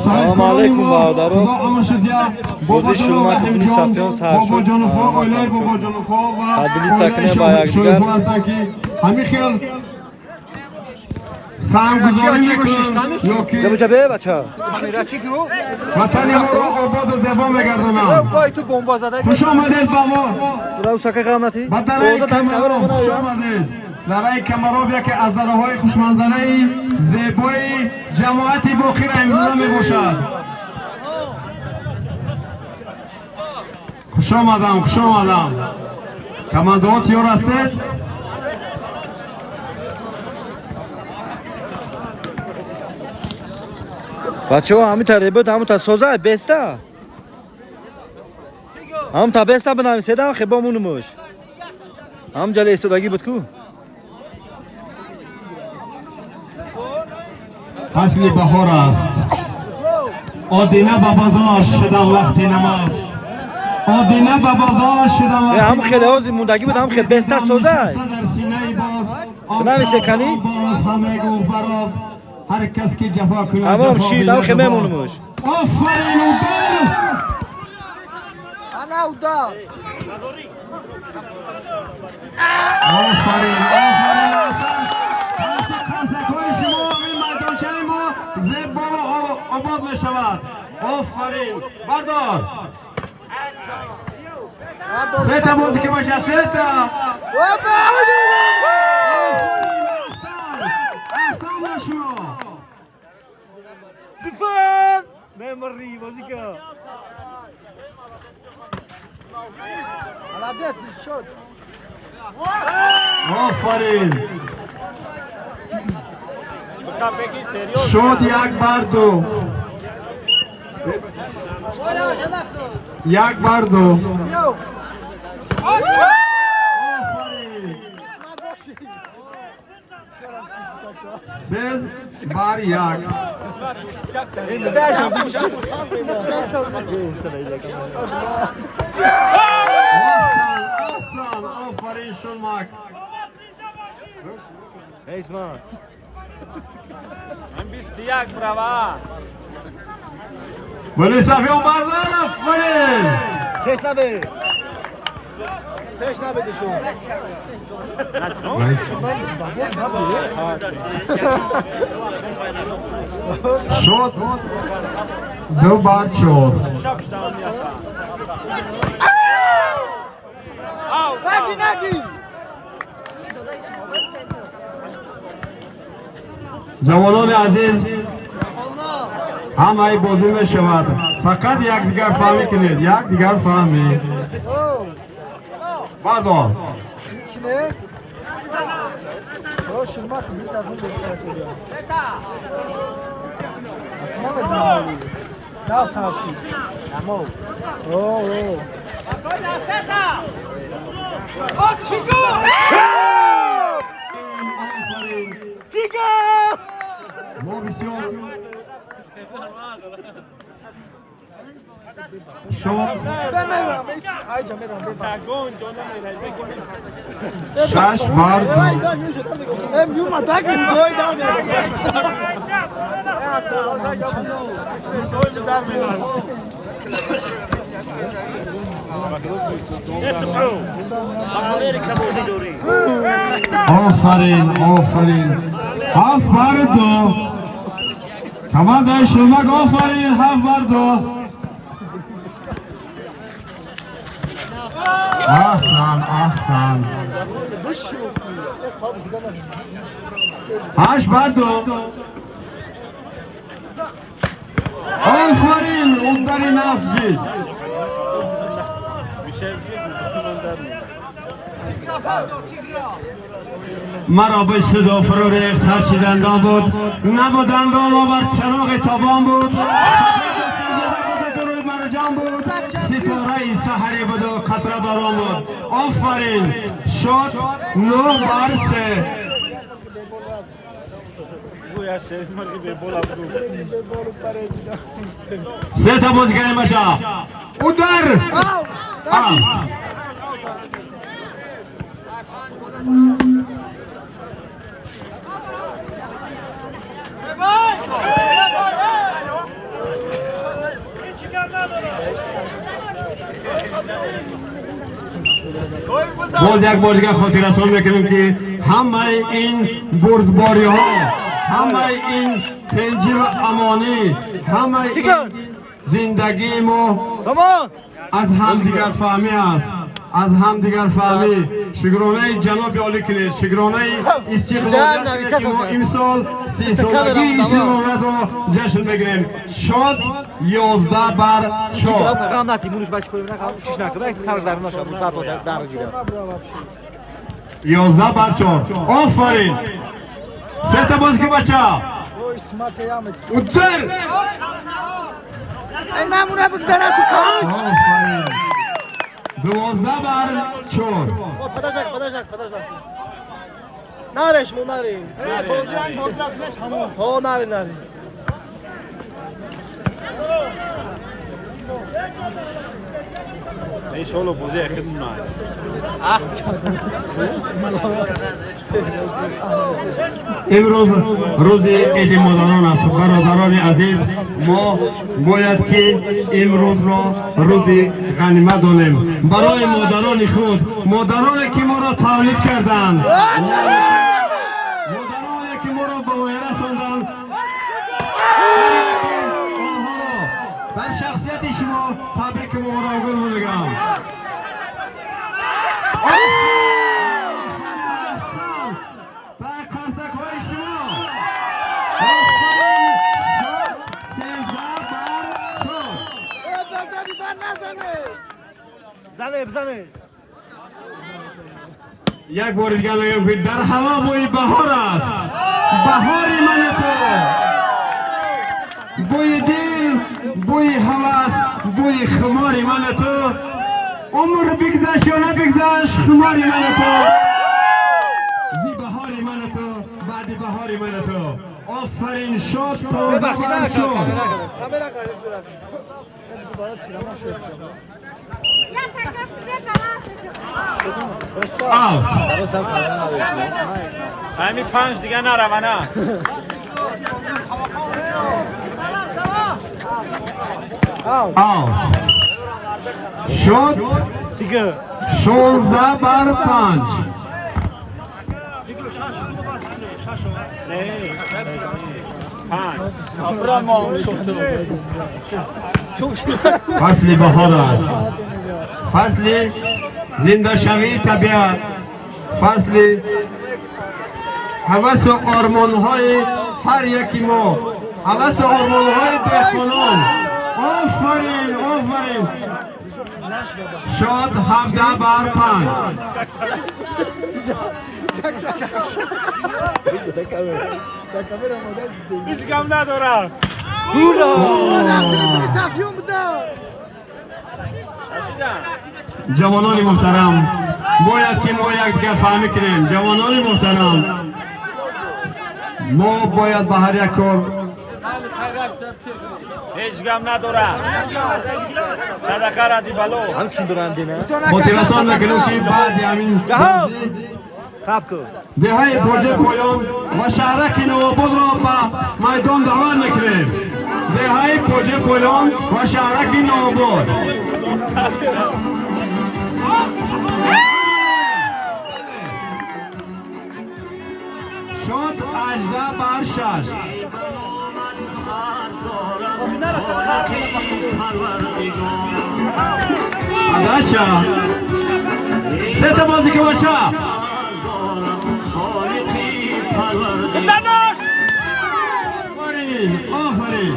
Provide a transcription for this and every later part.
Салом алейкум, бародаро. Бозии Шулмак Гули Сафиён сар шуд. Бобоҷоновҳо, оилаи Бобоҷоновҳо ва Поделиться кунем ба якдигар. Ҳастанд, ки ҳамин хел саҳмгузорӣ мекунанд ё ки Ҷабе бача. ватани моро ободу зебо мегардонанд. Ту бомба зада. Хуш омадед ба мо, Усака қамати. ба дараи Камароб хуш омадед. Дараи Камароб яке аз дараҳои хушманзараи зебои ҷамоати Боқи Раҳимзода мебошад. Хуш омадам, хуш омадам. Командаҳо тиёр ҳастед? Бачаҳо, ҳамита ребот, ҳамута соза беста. Ҳамута беста бинависедам хебо мунумуш. Ҳам ҷале истодагӣ буд ку. Фасли баҳор аст. Одина ба бозор шудам вақти намоз. Одина ба бозор шудам вақти Ҳам хеле ҳозир мондагӣ буд, ҳам хеле беста соза. Дар синаи боз Бинависе кани? Боз ҳаме гуфт бароз. Ҳар кас ки ҷафо кунад, Тамом ҷафо шид, ҳам хе бинад боз. мемонумуш. Офарин, удар! Ана удар. Офарин, офарин, аҳсан. Қарсакҳои шумо ин майдончаи мо зебо ва обод мешавад. Офарин, бардор. Сета бозӣ ки боша, сета. Офарин, аҳсан. Аҳсан ба шумо. Дифан! Мемри бозӣ ка. Молодец, шуд. Офарин. Шуд 1-2. 1-2. Офарин. 3-1. Аҳсан, аҳсан, офарин, Шулмак. Исман. 21 брава. Гули Сафиён бардор, офарин. Пеш набе. Пеш набедишон. Шуд 2-4. Наги, наги. Ҷавонони азиз, ҳамаи бозӣ мешавад. Фақат якдигар фаҳмӣ кунед, якдигар фаҳмӣ. Бардор. Чине? Шулмак мисафун намедонам. Нав сар шид. Амо. О, о. Офарин. Мо бисёр шуд Айҷа мерам. 6-2. Эм юма дагин дой дагин. Офарин, офарин. 7-2. Командаи Шулмак, офарин, 7-2. Аҳсан, аҳсан. 8-2. Офарин, удари насҷид. Маро бишуду фурӯ рехт ҳарчи дандон буд, набуд дандон бар чароғи тобон буд, марҷон буд, ситораи саҳарӣ буду қатра борон буд. Офарин, шуд 9-3. Сета бозигари баша. Удар! А. Боз як бор дигар хотиррасон мекунем, ки ҳамаи ин бурдбориҳо, ҳамаи ин тинҷӣ ва амонӣ, ҳамаи ин зиндагии мо аз ҳамдигарфаҳмӣ аст, аз ҳамдигарфаҳмӣ. Шукронаи ҷаноби олӣ кунед, шукронаи истиқлолият, ки мо имсол 30-солагии истиқлолиятро ҷашн мегирем. Шод 11 бар 4. 11 бар 4. Офарин, сета бозики бача, удар. Намуна бигзара ту кор. Офарин, 12 бар 4. Подождак, подождак, подождак. Нареш, мо наре. Ҳо, наре, наре. Иншолло бозӣ хидмат. Имрӯз рӯзи иди модарон аст, бародарони азиз. Мо бояд ки имрӯзро рӯзи ғанимат донем барои модарони худ, модароне ки моро тавлид карданд, модароне ки моро ба воя расонданд. Онҳоро дар шахсияти шумо табрику муборакбод мегӯям. Дар қарсакҳои шумо. Офарин, шод 13 бар 4. Зане, бизане. Як бори дигар мегӯям, ки дар ҳаво бӯи баҳор аст, баҳори ману ту, бӯи дил, бӯи ҳавас, бӯи хумори ману ту. Умр бигзашт ё набигзашт, хумори ману ту зи баҳори ману ту, баъди баҳори ману ту. Офарин, шод 15 бар 4. Камера кардеш. Я така ще Аут. Ҳамин панҷ дига нарава на. Аут шуд. Дига. 16 бар 5. Панҷ. Фасли баҳор аст, фасли зиндашавии табиат, фасли ҳавасу ормонҳои ҳар яки мо, ҳавасу ормонҳои деҳқонон. Офарин, офарин, шод 17 бар 5. Ҳеҷ гап надорам. Сафиён бизан. Ҷавонони муҳтарам, бояд ки мо якдигар фаҳмӣ кунем. Ҷавонони муҳтарам, мо бояд ба ҳар як кор Ҳеҷ гап надорам. Садақа ради бало. Ҳамчин дорам дина. Хотиррасон мекунем, ки баъди ҳамин Ҷаҳон! Хаб кун. Деҳаи Фоҷи Поён ва шаҳраки Навободро ба майдон даъват мекунем. Деҳаи Фоҷи Поён ва шаҳраки Навобод. Шод 18 бар 6. Нараса кар. Адаша, сета бозики бача. Бизанош! Офарин, офарин.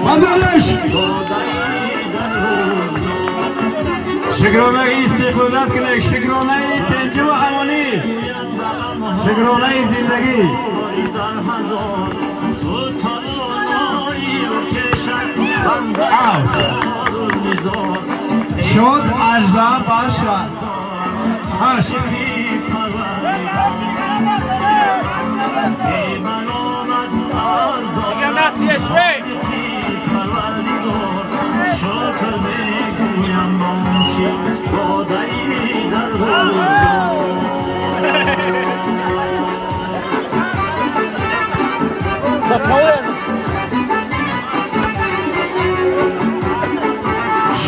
Бандалеш, шукронаи истиқлолият кунед, шукронаи тинҷу амонӣ, шукронаи зиндагӣ. Аут шуд, 18 бар 8. Дига натиеш вей.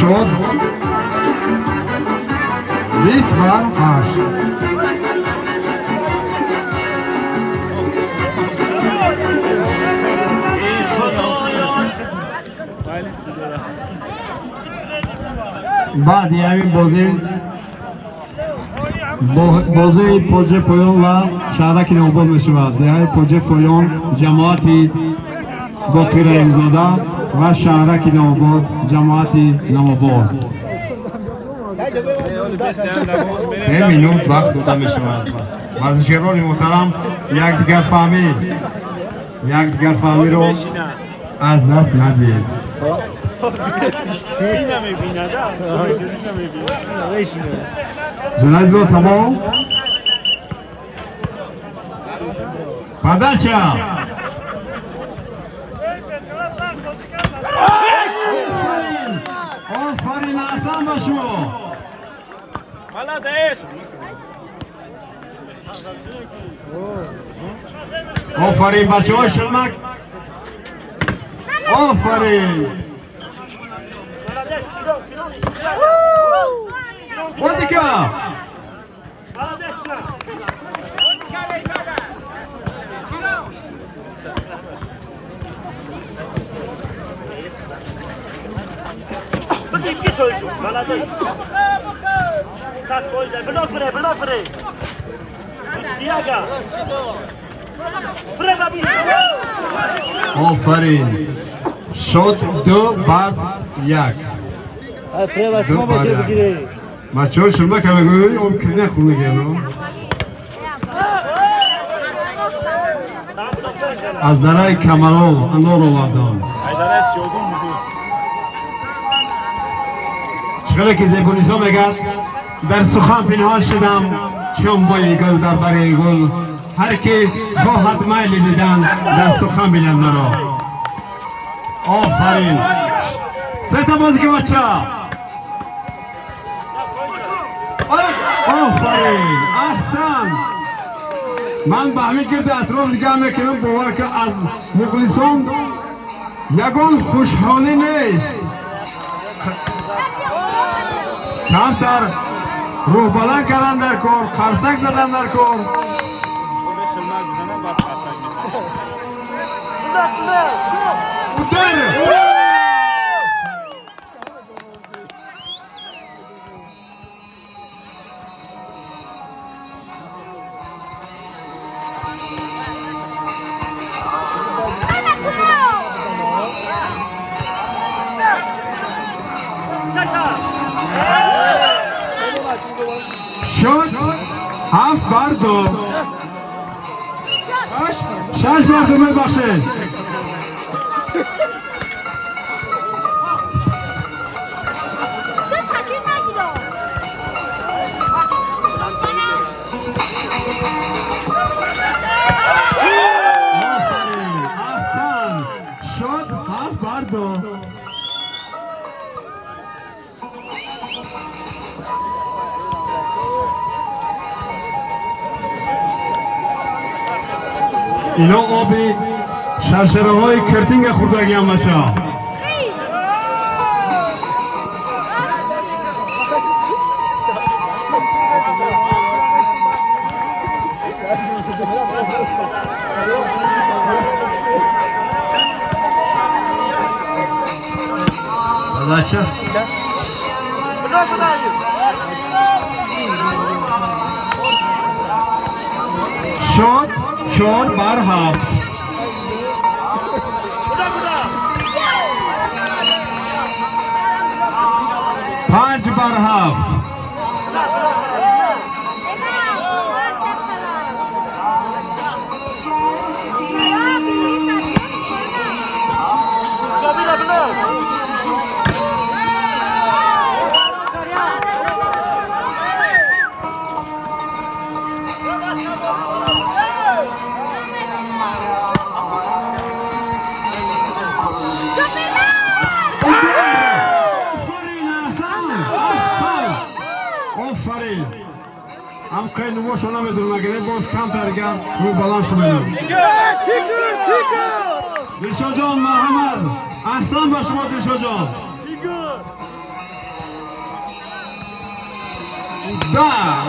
Шуд 20 бар 8. Баъди ҳамин бозӣ, бозии Поҷе Поён ва шаҳраки Навобод мешавад. Деҳаи Поҷе Поён, ҷамоати Боқираимзода, ва шаҳраки Навобод, ҷамоати Навобод. 3 минут вақт дода мешавад. Варзишгарони муҳтарам, якдигарфаҳмиро аз даст надиҳед. Намебинад. Намебинад. Ҷунайдо, тамом. Подача. Офарин, аҳсан ба шумо. Молодец. Офарин, бачаҳои Шилмак, офарин. Молодец. Бозика. Молодец. Бигӣ тоҷу. Молодец. 100%. Блок фре, блок фре. Диага. Фре баби. Офарин, шуд 2 бар 1. Треба шумо боше бигире. Бачаҳои Шилмак мегӯи об кирина хуб мегирно. Аз дараи Камаров анор овардам. Айдаре сиёгун бузург. Чӣ ки Зебунисо мегӯяд: дар сухан пинҳон шудам чун бӯи гул дар бари гул, ҳар ки хоҳад майли дидан, дар сухан бинад маро. Офарин, сета бозики, бача. Офарин, аҳсан. Ман ба ҳамин гирди атроф нигоҳ мекунам, бовар ки аз мухлисон ягон хушҳолӣ нест. Камтар рӯҳбаланд кардан дар кор, қарсак задан дар кор. Шилмак бизанад, баъд қарсак мезанад. Удар. Сета. Шуд 7 бар 2, 6 бар 2, мебахшед. Ту тачи нагиро. Офарин, аҳсан, шуд 7 бар 2. Ино оби шаршараҳои киртинга хӯрдагиам, бача. Подача. Блок бизанед. Шуд 4 бар 7. Куда, куда? 5 бар 7. Шобира, блок. Офарин, аҳсан, аҳсан, офарин. Ҳам қай нумошо намедонам, агар боз камтар гап рӯ баланд шумедам. Дилшодҷон, марҳамат, аҳсан ба шумо, Дилшодҷон. 10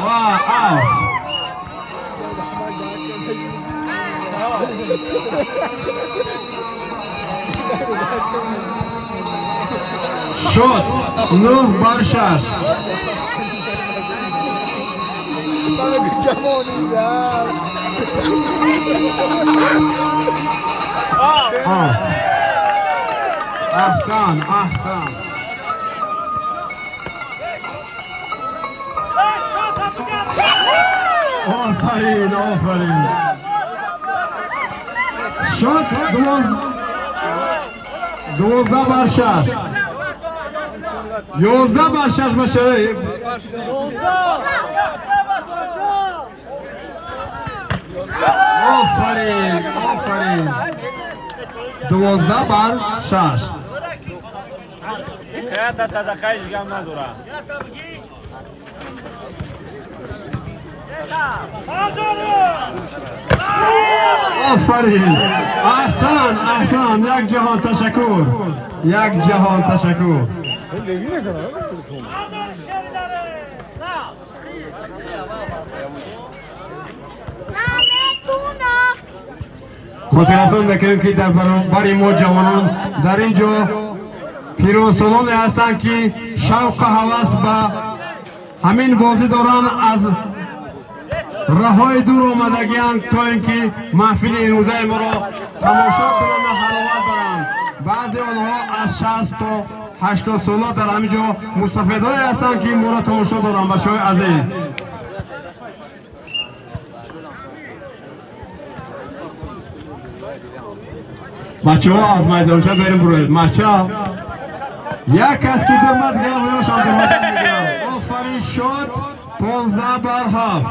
ва 7. Шуд 9 бар 6. احسن احسن. آفرین آفرین. شد 12 بر 6. 11 بر 6 بشه. آفرین آفرین. 12 بر 6. تا صدقه گم نداره. آفرین. احسن احسن. یک جهان تشکر. یک جهان تشکر. خاطرتان میکنیم که در برابر ما جوانان در اینجا پیرانسالانی هستند که شوق و هوس به همین بازی دارند، از راههای دور آمدگی‌اند تا اینکه محفل امروزه ما را تماشا کنند و حلاوت برند. بعضی آنها از 60 تا 80 ساله در همینجا مستفیدهایی هستند که ما را تماشا دارند. بچه‌های عزیز، بچه ها از میدانچه بریم بروید. بچه ها یک کس که درمد دیگه ویوشان درمد میگیرم. آفرین. شد 15 بر 7.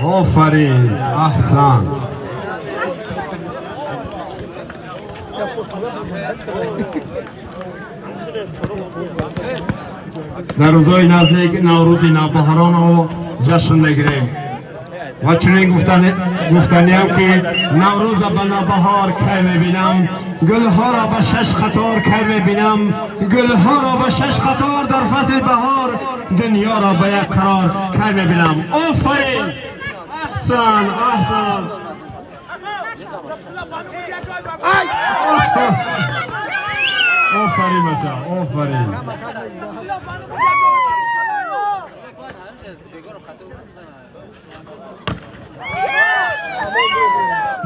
آفرین احسن. در روزهای نزدیک نوروز نوبهاران رو جشن میگیریم و چنین گفتنی هم که نوروز به نوبهار کی میبینم، گلها را به 6 قطار کی میبینم، گلها را به 6 قطار در فصل بهار، دنیا را به یک قرار کی میبینم. آفرین. احسن احسن. آفرین بچه، آفرین.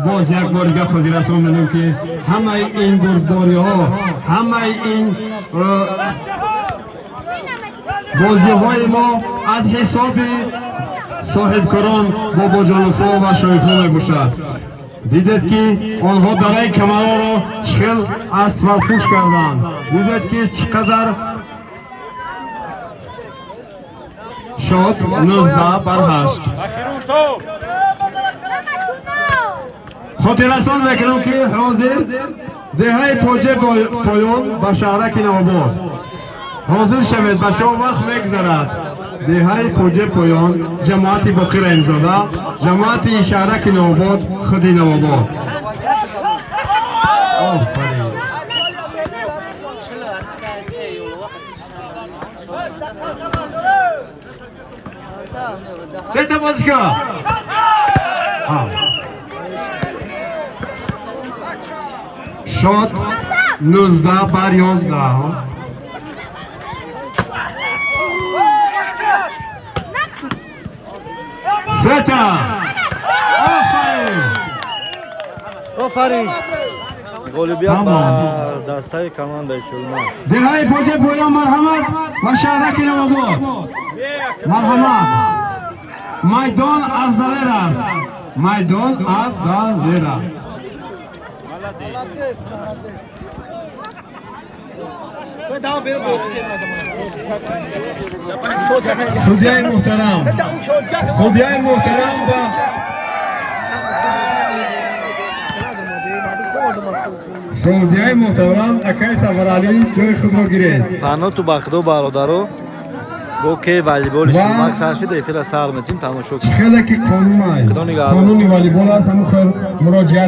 باز یک بار دیگه خودی رسون میدیم که همه این بردباری ها، همه این بازی های ما از حساب صاحبکاران باباجانوفا و شایفا می باشد. دیدید که آنها برای کمرها را چخل اسفل پوش کردند. دیدید که چقدر شد 19 بر 8. خاطررسان میکنم که حاضر دهه پوجه پایان به شهرک نوآباد حاضر شوید. بچه ها وقت میگذرد. دهه پوجه پایان جماعت باقی رحیمزاده، جماعت شهرک نوآباد، خودی نوآباد. آفرین. سه تا بازیکن. شد 19 بر 11. سه تا. آفرین. آفرین. غالبیت بر دستای کماندای شلما. دههای پوجه پویان مرحمت و شهرک نوآباد مرحمت. میدان از دلیر است. میدان از دلیر است. судьяи муҳтарам, судьяи муҳтарам ва судьяи муҳтарам акай Сафаралӣ ҷои худро гиред. Паноту ба худо бародаро, Бо ке волейболи Ва- шумак сар шуда, эфира сар метим, тамошо кун. Хеле ки қонун аст, Худо нигаҳдор. қонуни волейбол аст, ҳамун хел муроҷиат.